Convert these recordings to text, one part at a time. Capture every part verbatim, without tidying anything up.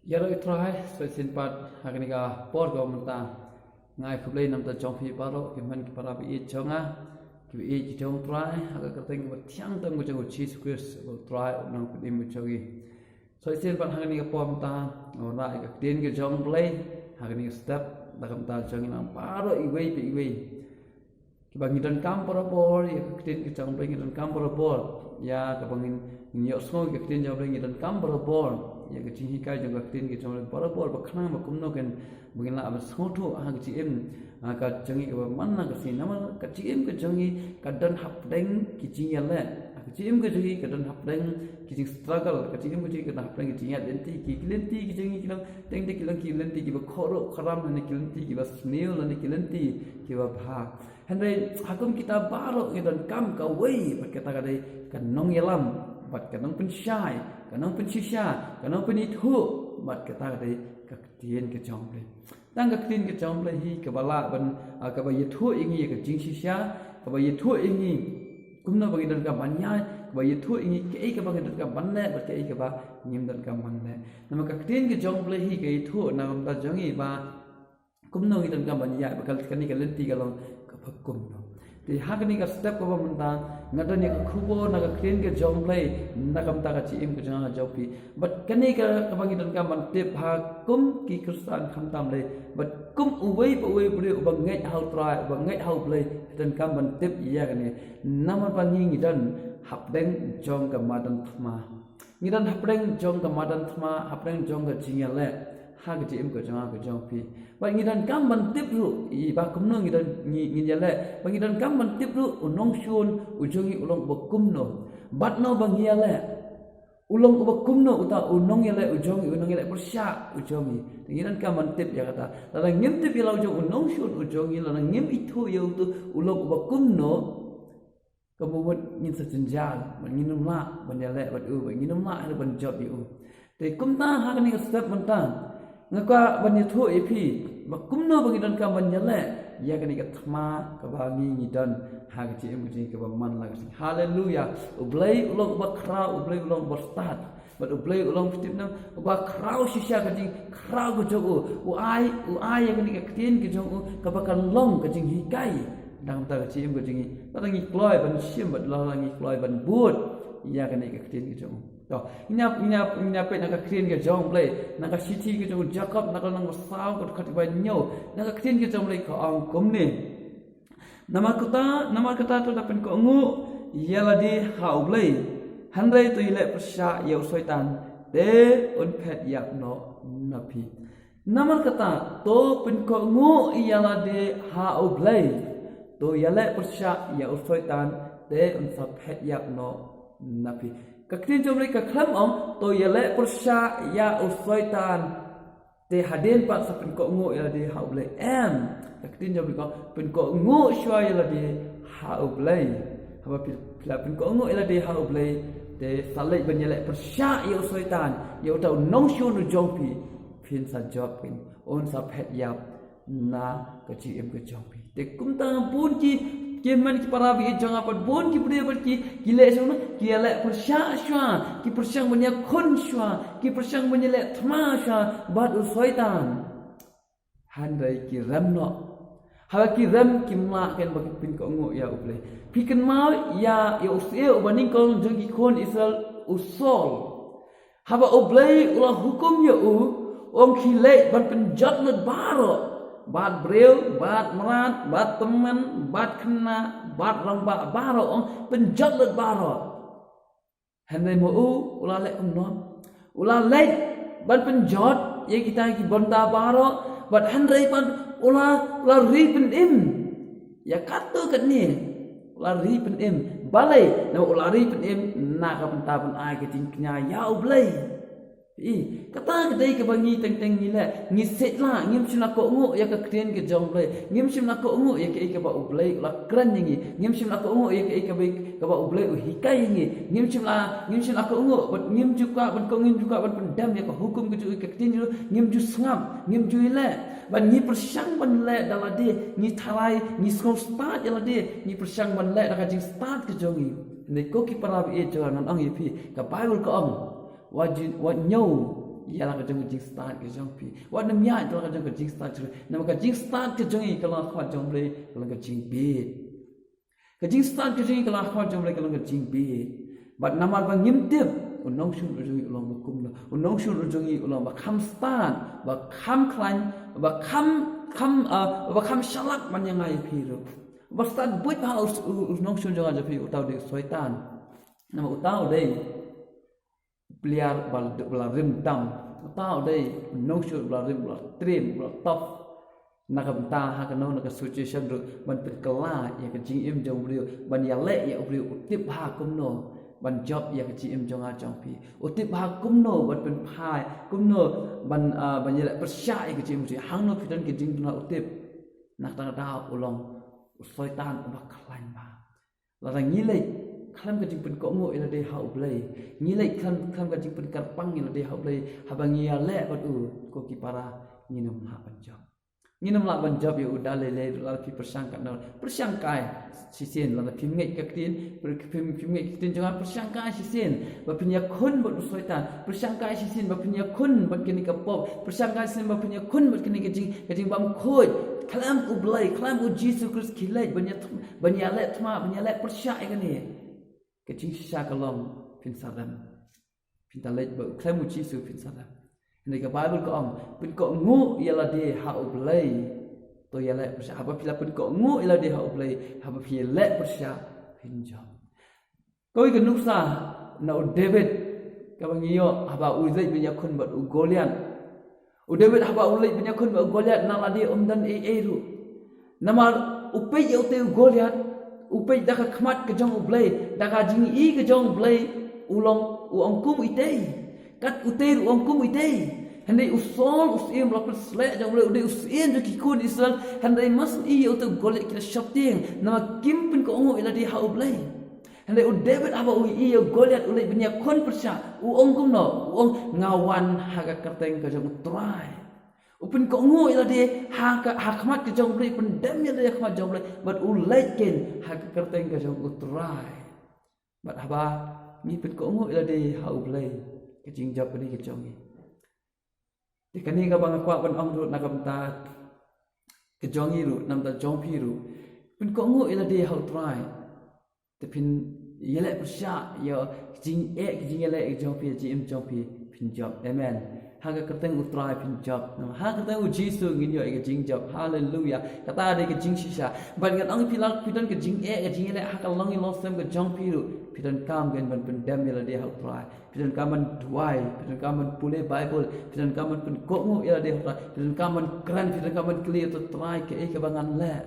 Ïaroh ïa u Trai, sa shisien pat ha kane ka por kaba mynta. Nga ai khublei namar jong phi baroh ki hynmen ki para ba ïeit jong nga, kiba ïeit ki jong u Trai ha ka kyrteng kaba thiang tam ka jong u Jisu Khrist, u Trai u Nongpynim jong ngi. Sa shisien pat ha kane ka por mynta, nga wanrah ïa ka ktien ka jong u Blei ha kane ka step, da ka bynta jong ngi lang baroh iwei pa iwei. Kiba ngi donkam barabor ïa ka ktien ka jong u Blei, ngi donkam barabor ïa kaba ngin, ngin ïohsngew ïa ka ktien jong u Blei, ngi donkam barabor ïa ka jinghikai jong ka ktien ka jong u Blei barabor, ba khnang ba kumno kan, ba ngin lah ban sngewthuh ha ka jingim, ha ka jong ngi kaba man la ka sngi. Namar ka jingim ka jong ngi ka don hapdeng ki jingïaleh. Ha ka jingim ka jong ngi ka don hapdeng ki jingstruggle, ka jingim ka jong ngi ka don hapdeng ki jingïaid lynti, ki, ki lynti ki jong ngi ki long teng teng ki long ki lynti kiba khoroh kharam, lane ki lynti kiba sniew, lane ki lynti kiba bha. Hynrei ha kum kita baroh ngi donkam kawei, bad kata ka dei ka nongïalam, bad ka nongpynshai, ka nongpynshisha, ka nongpynithuh, bad kata ka dei ka ktien ka jong u Blei. Tang ka ktien ka jong u Blei hi kaba lah ban, ah, kaba ïathuh ïa ngi ïa ka jingshisha, kaba ïathuh ïa ngi kumno ba ngi donkam ban ïaid, kaba ïathuh ïa ngi kaei kaba ngi donkam ban leh, bad kaei kaba ngim donkam ban leh. Namar ka ktien ka jong u Blei hi ka ïathuh na ka bynta jong ngi ba kumno ngi donkam ban ïaid, ba ka, kane ka lynti ka long kaba kumno. Te ha kane ka step kaba mynta, nga don ïa ka khubor na ka ktien ka jong u Blei na ka bynta ka jingim ka jong nga jong phi. Bad kane ka, kaba ngi donkam ban tip ha kum ki Khristan khamtam lei, bad kum uwei pa uwei u briew uba ngeit ha u Trai, uba ngeit ha u Blei, donkam ban tip ïa kane. Namar ba ngi, ngi don hapdeng jong ka madan thma. Ngi don hapdeng jong ka madan thma, hapdeng jong ka jingïaleh ha ka jingim ka jong nga ka jong phi. Bad ngi donkam ban tip ruh ïa ba kumno ngi don, ngi, ngin ïaleh. Bad ngi donkam ban tip ruh u nongshun u jong ngi u long uba kumno, bad na ba ngi ïaleh, u long uba kumno uta u nongïaleh u jong ngi, u nongïaleh pyrshah u jong ngi. Te ngi donkam ban tip ïa kata. Lada ngim tip ïa la u jong u nongshun u jong ngi, lada ngim ithuh ïa uto u long uba kumno, ka mut ngin sa jynjar, bad ngin ym lah ban ïaleh bad u, bad ngin ym lah ruh ban jop ïa u. Te kumta ha kane ka step mynta, nga kwah ban ïathuh ïa phi ba kumno ba ngi donkam ban ïaleh ïa kane ka thma kaba ngi, ngi don ha ka jingim ka jong ngi kaba man la ka sngi. Haleluya. U Blei u long uba khraw, u Blei u long uba stad. Bad u Blei u long, phi tip ne em, uba khraw shisha ka jingkhraw ka jong u. U ai, u ai ïa kane ka ktien ka jong u kaba kan long ka jinghikai na ka bynta ka jingim ka jong ngi. Lada ngi kloi ban shim, bad lada ngi kloi ban bud ïa kane ka ktien ka jong u. To, ngin ïa, ngin ïa, ngin ïa peit na ka ktien ka jong u Blei, na ka shithi ka jong u Jakob, na ka lynnong ba saw, ka dkhot kaba hynñiew, na ka ktien ka jong u Blei ka ong kumne. Namar kata, namar kata to da pynkohnguh ïa lade ha u Blei, hynrei to ïaleh pyrshah ïa u Soitan, te un phet ïap noh na phi. Namar kata to pynkohnguh ïa lade ha u Blei, to ïaleh pyrshah ïa u Soitan, te un sa phet ïap noh na phi. Ka ktien jong u Blei ka khlem ong to ïaleh pyrshah ïa u Soitan, te hadien pat sa pynkohnguh ïa lade ha u Blei, em. Ka ktien jong u Blei ka ong pynkohnguh shuwa ïa lade ha u Blei. Haba phi, phi la pynkohnguh ïa lade ha u Blei, te sa leit ban ïaleh pyrshah ïa u Soitan, ïa uta u nongshun u jong phi, phin sa jop, phin, un sa phet ïap na ka jingim ka jong phi. Te kumta bun ki, ki hynmen ki para ba ïeit jong nga, bad bun ki briew bad ki, ki leh shuh na, ki ïaleh pyrshah shuwa, ki pyrshang ban ïakhun shuwa, ki pyrshang ban ïaleh thma shuwa bad u Soitan. Hynrei ki rem noh. Haba ki rem kim lah ken ba ki pynkohnguh ïa u Blei. Phi kynmaw ïa, ïa u syiem uba nyngkong jong ki khun Israel, u Saul. Haba u Blei u la hukum ïa u, u ong khie leit ban pynjot lut baroh. Bad briew, bad mrad, bad tymmen, bad khynnah, bad rangbah baroh, u ong pynjot lut baroh. Hynrei ma u, u la leh kumno? U la leit ban pynjot ïa kita ki bynta baroh, bad hynrei pat u la, u la ri pynim ïa katto katne. U la ri pynim. Balei? Namar u la ri pynim na ka bynta ban ai ka jingkñia ïa u Blei. Ï, kata ka dei kaba ngi teng teng ngi leh, ngi shet la, ngim shym la kohnguh ïa ka ktien ka jong u Blei, ngim shym la kohnguh ïa kaei kaba u Blei u la kren ïa ngi, ngim shym la kohnguh ïa kaei kaba, kaba u Blei u hikai ïa ngi, ngim shym la, ngim shym la kohnguh, bad ngim ju kwah ban kohnguh, ngim ju kwah ban pyndem ïa ka hukum ka jong u, ka ktien jong u, ngim ju sngap, ngim ju leh, bad ngi pyrshang ban leh da lade, ngi tharai, ngi sngew stad ïa lade, ngi pyrshang ban leh da ka jingstad ka jong ngi. Hynrei ko ki para ba ïeit jong nga, ngan ong ïa phi, ka Baibl ka ong, wat ju, wat ñiew ïa la ka jong ka jingstad ka jong phi. Wat nym ïaid da la ka jong ka jingstad ka jong phi. Namar ka jingstad ka jong ngi ka long ha khmat jong U Blei ka long ka jingbieit. Ka jingstad ka jong ngi ka long ha khmat jong U Blei ka long ka jingbieit. Bad namar ba ngim tip u nongshun u jong ngi u long ba kumno, u nongshun u jong ngi u long ba kham stad, ba kham khlaiñ, ba kham, kham, ah, ba kham shalak ban ïa nga ïa phi ruh. Ba stad buit bha u, u, u nongshun jong nga jong phi, uta u dei u Soitan. Namar uta u dei u pliar ba la, ba la rim tam. Uta u dei u nongshun ba la rim, ba la triem, ba la tough. Na ka bynta ha kano kano ka situation ruh ban pynkylla ïa ka jingim jong u briew, ban ïaleh ïa u briew. U tip bha kumno ban jop ïa ka jingim jong nga jong phi. U tip bha kumno ban pynphai, kumno ban, ah, ban ïaleh pyrshah ïa ka jingim jong phi. Hangno phi don ka jingduna u tip. Na kata ka daw u long u Soitan uba khlaiñ bha. Lada ngi leit khlem ka jingpynkohnguh ïa lade ha U Blei, ngi leit khlem, khlem ka jingpynkyrpang ïa lade ha U Blei, haba ngi ïaleh bad u, ko ki para, ngin ym lah ban jop. Ngin ym lah ban jop ïa u da lei lei. Lada phi pyrshang katno, pyrshang kai shisien. Lada phim ngeit ka ktien, phim, phim ngeit ka ktien jong nga, pyrshang kai shisien ba phin ïakhun bad u Soitan. Pyrshang kai shisien ba phin ïakhun bad kane ka pop. Pyrshang kai shisien ba phin ïakhun bad kane ka jing, ka jingbymkhuid. Khlem U Blei, khlem U Jisu Khrist khie leit ban ïa, ban ïaleh thma, ban ïaleh pyrshah ïa kane. Ka jingshisha ka long phin sa rem. Phin da leit bad u, khlem U Jisu phin sa rem. Hynrei ka Baibl ka ong, pynkohnguh ïa lade ha U Blei, to ïaleh pyrshah. Haba phi la pynkohnguh ïa lade ha U Blei, haba phi ïaleh pyrshah, phin jop. Kawei ka nuksa na u David, kaba ngi ïoh haba u leit ban ïakhun bad u Goliath. U David haba u leit ban ïakhun bad u Goliath, na lade um don ei ei ruh. Namar u peit ïa utei u Goliath, u peit da ka khmat ka jong U Blei, da ka jingi ka jong U Blei, u long, u ong kum itei. Kat utei ruh u ong kum itei. Hynrei u Saul u syiem la pynsleh jong U Blei, u dei u syiem jong ki khun Israel, hynrei mas i ïa utei u Goliath ki la sheptieng, namar kim pynkohnguh ïa lade ha U Blei. Hynrei u David haba u ïohi ïa u Goliath u leit ban ïakhun pyrshah, u ong kumno, u ong nga wan ha ka kyrteng ka jong U Trai. U pynkohnguh ïa lade ha ka, ha khmat ka jong U Blei, pyndem ïa lade ha khmat jong U Blei, bad u leit kein ha ka kyrteng ka jong U Trai. Bad haba ngi pynkohnguh ïa lade ha U Blei, ka jingjop kane ka jong ngi. Te kane kaba nga kwah ban ong ruh na ka bynta ka jong ngi ruh, na ka bynta jong phi ruh. Pynkohnguh ïa lade ha U Trai. Te phin ïaleh pyrshah ïa ka jingeh, ka jingïaleh ka jong phi, ka jingim jong phi, phin jop. Amen. Ha ka kyrteng U Trai phin jop. Namar ha ka kyrteng U Jisu ngin ïoh ïa ka jingjop. Haleluya. Kata dei ka jingshisha. Bad ngan ong ïa phi, lada phi don ka jingeh, ka jingïaleh ha ka longïing longsem ka jong phi ruh, phi donkam kein ban pyndem ïa lade ha U Trai. Phi donkam ban duwai, phi donkam ban pule Baibl, phi donkam ban pynkohnguh ïa lade ha U Trai, phi donkam ban kren, phi donkam ban kylli ïa U Trai, kaei kaba ngan leh,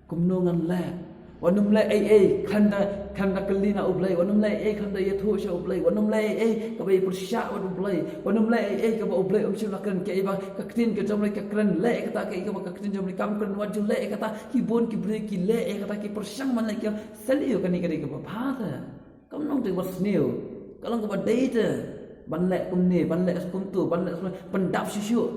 kumno ngan leh. Wat nym leh ei ei khlem da, khlem da kylli na U Blei, wat nym leh ei ei khlem da ïathuh sha U Blei, wat nym leh ei ei kaba ïapyrshah bad U Blei, wat nym leh ei ei kaba U Blei um shym la kren. Kaei ba ka ktien ka jong U Blei ka kren, leh kata, kaei kaba ka ktien jong U Blei kam kren, wat ju leh ïa kata. Ki bun ki briew ki leh ïa kata, ki pyrshang ban leh, ki ong seh ïa kane ka dei kaba bha te. Kam long te kaba sniew. Ka long kaba dei te ban leh kumne, ban leh kumto, ban leh kumne, pyndap shuh shuh.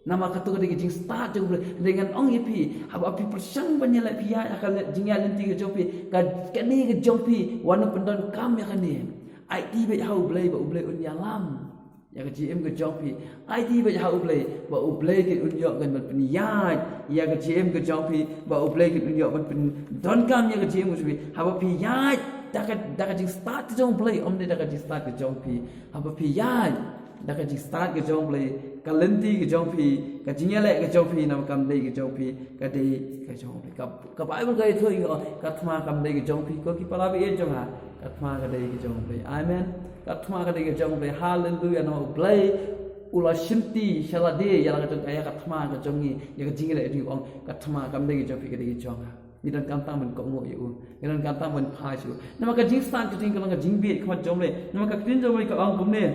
Namar kato ka dei ka jingstad jong U Blei. Te ngan ong ïa phi, haba phi pyrshang ban ïaleh, phi ïaid ha ka le-, jingïaid lynti ka jong phi, ka, kane ka jong phi, wat nym pyndonkam ïa kane. Aiti beit ha U Blei ba U Blei un ïalam ïa ka jingim ka jong phi. Aiti beit ha U Blei ba U Blei kin un ïoh kein ban pynïaid ïa ka jingim ka jong phi, ba U Blei kin un ïoh ban pyndonkam ïa ka jingim ka jong phi. Haba phi ïaid da ka, da ka jingstad ka jong U Blei, ym dei da ka jingstad ka jong phi. Haba phi ïaid da ka jingstad ka jong U Blei, ka lynti ka jong phi, ka jingïaleh ka jong phi, namar kam dei ka jong phi, ka dei ka jong U Blei. Ka, ka Baibl ka ïathuh ïa ngi, ka thma kam dei ka jong phi, ko ki para baieit jong nga. Ka thma ka dei ka jong U Blei. Amen. Ka thma ka dei ka jong U Blei. Haleluya. Namar U Blei u la shimti sha lade ïa la ka jong ka, ïa ka thma ka jong ngi, ïa ka jingïaleh, u ong ka thma kam dei ka jong phi, ka dei ka jong nga. Ngi donkam tang ban kohnguh ïa u. Ngi donkam tang ban phai sha u. Namar ka jingstad ka jong ngi ka long ka jingbieit ha khmat jong U Blei. Namar ka ktien jong U Blei ka ong kumne.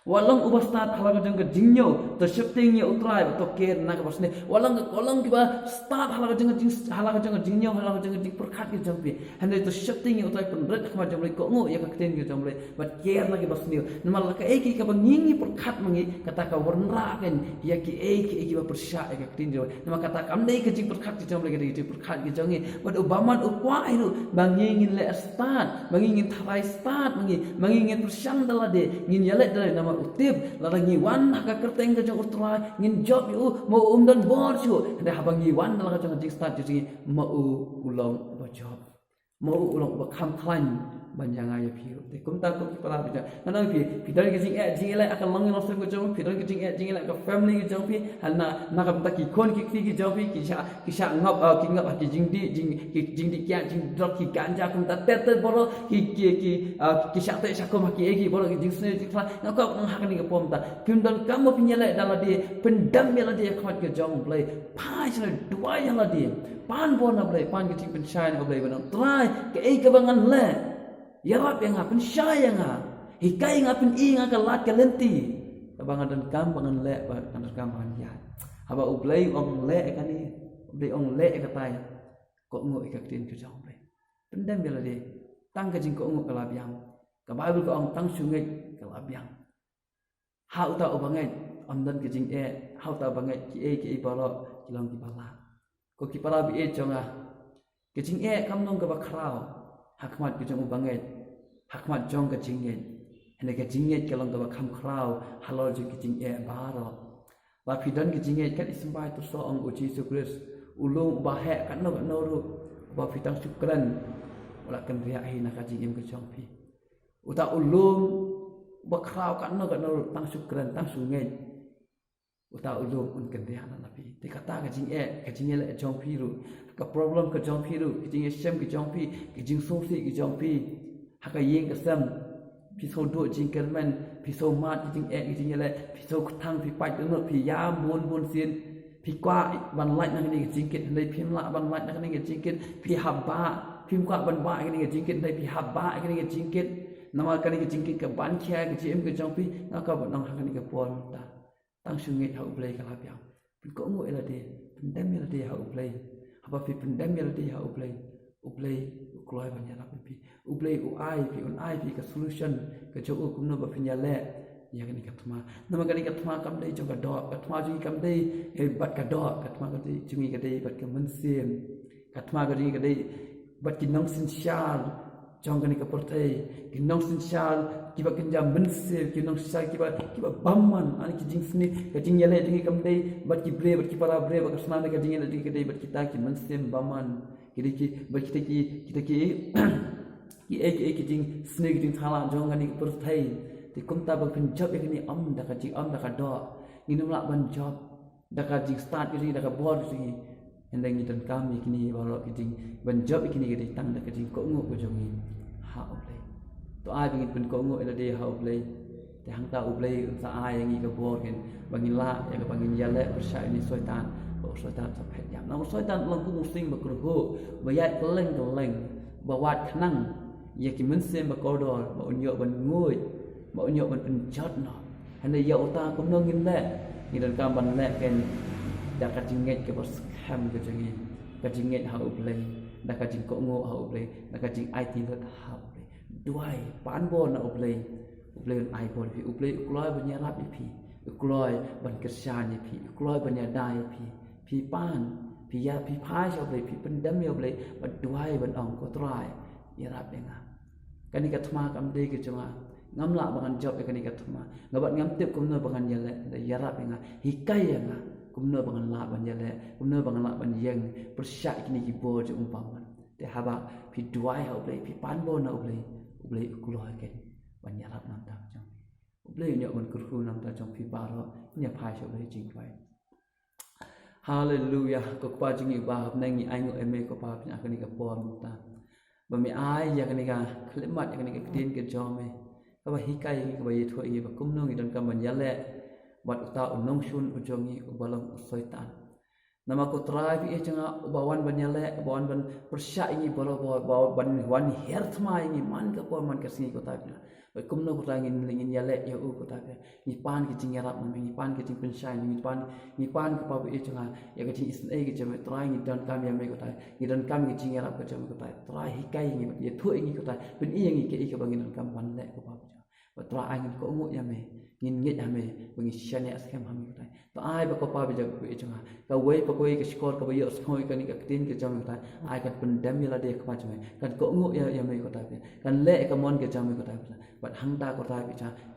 Wat long uba stad ha la ka jong ka jingñiew, to sheptieng ïa U Trai bad to ker na kaba sniew. Wat long, wat long kiba stad ha la ka jong ka jing, ha la ka jong ka jingñiew, ha la ka jong ka jingpyrkhat ka jong phi. Hynrei to sheptieng ïa U Trai, pynrit ha khmat jong U Blei, kohnguh ïa ka ktien ka jong U Blei bad ker na kiba sniew. Namar la kaei kaei kaba ngi, ngi pyrkhat ma ngi, kata ka wanrah kein ïa kiei kiei kiba pyrshah ïa ka ktien jong U Blei. Namar kata kam dei ka jingpyrkhat ka jong U Blei, ka dei ka jingpyrkhat ka jong ngi. Bad u bymman u kwah hi ruh ba ngi ngin leh stad, ba ngi ngin tharai stad ma ngi, ba ngi ngin pyrshang da lade, ngin ïaleh da lade, namar U tip, lada ngi wan ha ka kyrteng ka jong U Trai, ngin jop ïa u, ma u um don bor shuh. Hynrei haba ngi wan da la ka jong ka jingstad jong ngi, ma u u long uba jop. Ma u u long uba kham khlaiñ ban ïa nga ïa phi ruh. Te kumta ko ki para bangeit, nga ong ïa phi, phi don ka jingeh jingïaleh ha ka longïing longsem ka jong phi, phi don ka jingeh jingïaleh ha ka family ka jong phi, ha na, na ka bynta ki khun ki kti ki jong phi, ki shah, ki shah ngop, ah, ki ngop ha ki jingdih, jing, ki jingdih kiad, jingdrok, ki ganja, kumta ter ter baroh, ki, ki, ki, ah, ki shah teh shah kum ha kiei kiei baroh, ki jingsniew jingthmu, nga kwah ban ong ha kane ka por mynta, kim donkam ba phin ïaleh da lade, pyndem ïa lade ha khmat ka jong U Blei, phai sha lade, duwai ïa lade, pan bor na U Blei, pan ka jingpynshai na U Blei, ban ong Trai, kaei kaba ngan leh, ïarap ïa nga, pynshai ïa nga, hikai ïa nga, pyni ïa nga ka lad ka lynti kaba nga donkam ba ngan leh, ba nga donkam ba ngan ïaid. Haba U Blei u ong leh ïa kane, U Blei u ong leh ïa katai, kohnguh ïa ka ktien ka jong U Blei. Pyndem ïa lade, tang ka jingkohnguh ka la biang. Ka Baibl ka ong tang shu ngeit ka la biang. Ha uta uba ngeit, ym don ka jingeh, ha uta uba ngeit, kiei kiei baroh ki long kiba lah. Ko ki para bangeit jong nga, ka jingeh kam long kaba khraw ha khmat ka jong uba ngeit, ha khmat jong ka jingngeit. Hynrei ka jingngeit ka long kaba kham khraw halor jong ka jingeh baroh. Ba phi don ka jingngeit, kat i symbai, to sa ong U Jisu Khrist, u lum uba heh katno katno ruh, uba phi tang shu kren, u la kynriah hi na ka jingim ka jong phi. Uta u lum uba khraw katno katno ruh, tang shu kren, tang shu ngeit, uta u lum un kynriah na phi. Te kata ka jingeh, ka jingeh jong phi ruh, ka problem ka jong phi ruh, ka jingeh shem ka jong phi, ka jingsngewsih ka jong phi ha ka ïing ka sem. Phi sngewduh jingkyrmen, phi sngewmad ka jingeh ka jingeh, phi sngewkthang, phi pait dohnud, phi ïam bun bun sien. Phi kwah ban lait na kane ka jingkit, hynrei phim lah ban lait na kane ka jingkit. Phi hap bah, phim kwah ban bah ïa kane ka jingkit, hynrei phi hap bah ïa kane ka jingkit. Namar kane ka jingkit ka ban khia ïa ka jingim ka jong phi. Nga kwah ban ong ha kane ka por mynta, tang shu ngeit ha U Blei ka la biang. Pynkohnguh ïa lade, pyndem ïa lade ha U Blei. Haba phi pyndem ïa lade ha U Blei, U Blei u kloi ban ïarap ïa phi. U Blei u ai phi, un ai phi ka solution ka jong u kumno ba phin ïaleh ïa kane ka thma. Namar kane ka thma kam dei jong ka doh, ka thma jong ngi kam dei, eh, bad ka doh, ka thma ka dei jong ngi ka dei bad ka mynsiem. Ka thma ka jong ngi ka dei bad ki nongsynshar jong kane ka pyrthei, ki nongsynshar kiba kynja mynsiem, ki nongsynshar kiba, kiba bymman. Ani ki jingsniew, ka jingïaleh jong ngi kam dei bad ki briew, bad ki para briew, bad ka snam, ka jingïaleh jong ngi ka dei bad kita ki mynsiem bymman. Ki dei ki, bad kita ki, kita ki, ki, eh, ki, eh, ki jingsniew, ki jingthala jong kane ka pyrthei. Te kumta ba phin jop ïa kane, ym da ka jing, ym da ka doh, ngin ym lah ban jop da ka jingstad ka jong ngi, da ka bor ka jong ngi. Hynrei ngi donkam ïa kine baroh ki jing, ban jop ïa kine ki dei tang da ka jingkohnguh ka jong ngi ha U Blei. To ai ba ngin pynkohnguh ïa lade ha U Blei. Te hangta U Blei un sa ai ïa ngi ka bor, ngin, ba ngin lah ïa kaba ngin ïaleh pyrshah ïa une u Soitan, ba u Soitan sa phet ïap. Namar u Soitan u long kum u sing ba kyrhuh, ba ïaid kylleng kylleng, ba wad khnang ïa ki mynsiem ba kordor, ba un ïoh ban nguid, ba un ïoh ban pynjot noh. Hynrei ïa uta kumno ngin leh? Ngi donkam ban leh kein da ka jingngeit kaba skhem ka jong ngi, ka jingngeit ha U Blei, da ka jingkohnguh ha U Blei, da ka jingaiti lut ha U Blei. Duwai, pan bor na U Blei, U Blei un ai bor ïa phi, U Blei u kloi ban ïarap ïa phi, u kloi ban kyrshan ïa phi, u kloi ban ïada ïa phi. Phi pan, phi ïa, phi phai sha U Blei, phi pyndem ïa U Blei, bad duwai ban ong, ko Trai, ïarap ïa nga. Kane ka thma kam dei ka jong nga. Ngam lah ba ngan jop ïa kane ka thma. Nga bad ngam tip kumno ba ngan ïaleh, ïarap ïa nga. Hikai ïa nga kumno ba ngan lah ban ïaleh, kumno ba ngan lah ban ïeng pyrshah ïa kine ki bor jong u bymman. Te haba phi duwai ha U Blei, phi pan bor na U Blei, U Blei u kloi kein ban ïarap na ka bynta jong phi. U Blei un ïoh ban kyrkhu na ka bynta jong phi baroh. Ngin ïa phai sha U Blei jingduwai. Haleluya. Ko Kpa jong ngi uba ha bneng, ngi ainguh ïa me ko Kpa ha kane ka por mynta, ba me ai ïa kane ka khyllipmat, ïa kane ka ktien ka jong me, kaba hikai ïa ngi, kaba ïathuh ïa ngi ba kumno ngi donkam ban ïaleh bad uta u nongshun u jong ngi uba long u Soitan. Namar ko Trai phi ïeit jong nga, uba wan ban ïaleh, uba wan ban pyrshah ïa ngi baroh, uba, uba wan ban her thma ïa ngi man ka por man ka sngi ko Trai phi. Bad kumno ko Trai ngin, ngin ïaleh ïa u ko Trai phi. Ngi pan ka jingïarap na me, ngi pan ka jingpynshai, ngi pan, ngi pan ko Kpa ba ïeit jong nga ïa ka jingisynei ka jong me Trai, ngi donkam ïa me ko Trai. Ngi donkam ïa ka jingïarap ka jong me ko Trai. Trai hikai ïa ngi bad ïathuh ïa ngi ko Trai. Pyni ïa ngi kaei kaba ngi donkam ban leh ko Kpa ba ïeit jong nga. Bad Trai ai ngin kohnguh ïa me. Ngin ngeit ha me, ba ngin shaniah skhem ha me ko Trai. To ai ba ko Pa ba ïeit jong nga, kawei pa kawei ka shkor kaba ïohsngew ïa kane ka ktien ka jong me ko Trai, ai kan pyndem ïa lade ha khmat jong me, kan kohnguh ïa, ïa me ko Trai, kan leh ïa ka mon ka jong me ko Trai. Bad hangta ko Trai,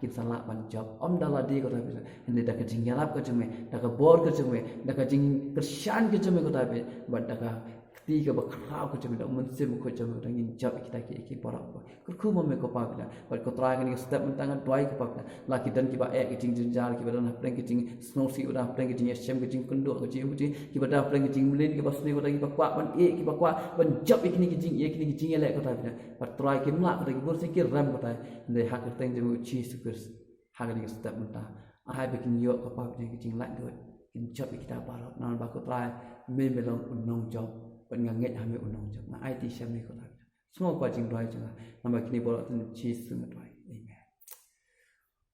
kin sa lah ban jop, ym da lade ko Trai, hynrei da ka jingïarap ka jong me, da ka bor ka jong me, da ka jingkyrshan ka jong me ko Trai, bad da ka kti kaba khraw ka jong me, da u Mynsiem Bakhuid jong me, da ngin jop ïa kita ki, ki baroh. Kyrkhu ma me ko Pa, bad ko Trai kane ka step mynta nga duwai ko Pa, la ki don kiba eh ka jingjynjar, kiba don hapdeng ka jingsngewsih, kiba don hapdeng ka jingïashem, ka jingkynduh, ka jingim, ka jing, kiba don hapdeng ka jingmlien, kiba sniew, kiba don kiba kwah ban eh, kiba kwah ban jop ïa kine ki jing, ïa kine ki jingïaleh ko Trai. Bad Trai kim lah ko Trai, ki bun sien ki rem ko Trai. Hynrei ha ka kyrteng jong u Jisu Khrist, ha kane ka step mynta, ai ba kin ïoh ko Pa ka jinglaitluid, kin jop ïa kita baroh, namar ba ko Trai me, me long u nongjop, bad nga ngeit ha me u nongjop, nga aiti sha me ko Trai. Sngew ko jingduwai jong nga, namar kine baroh ha kyrteng Jisu nga duwai. Amen.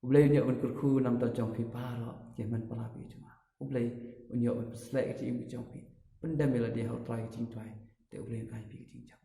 U Blei un ïoh ban kyrkhu namar jong phi baroh ki hynmen ki para jong nga. U Blei un ïoh ban pynsleh ka jingim ka jong phi. Pyndem ïa lade ha u Trai ka jingduwai, te u Blei un ai phi ka jingjop.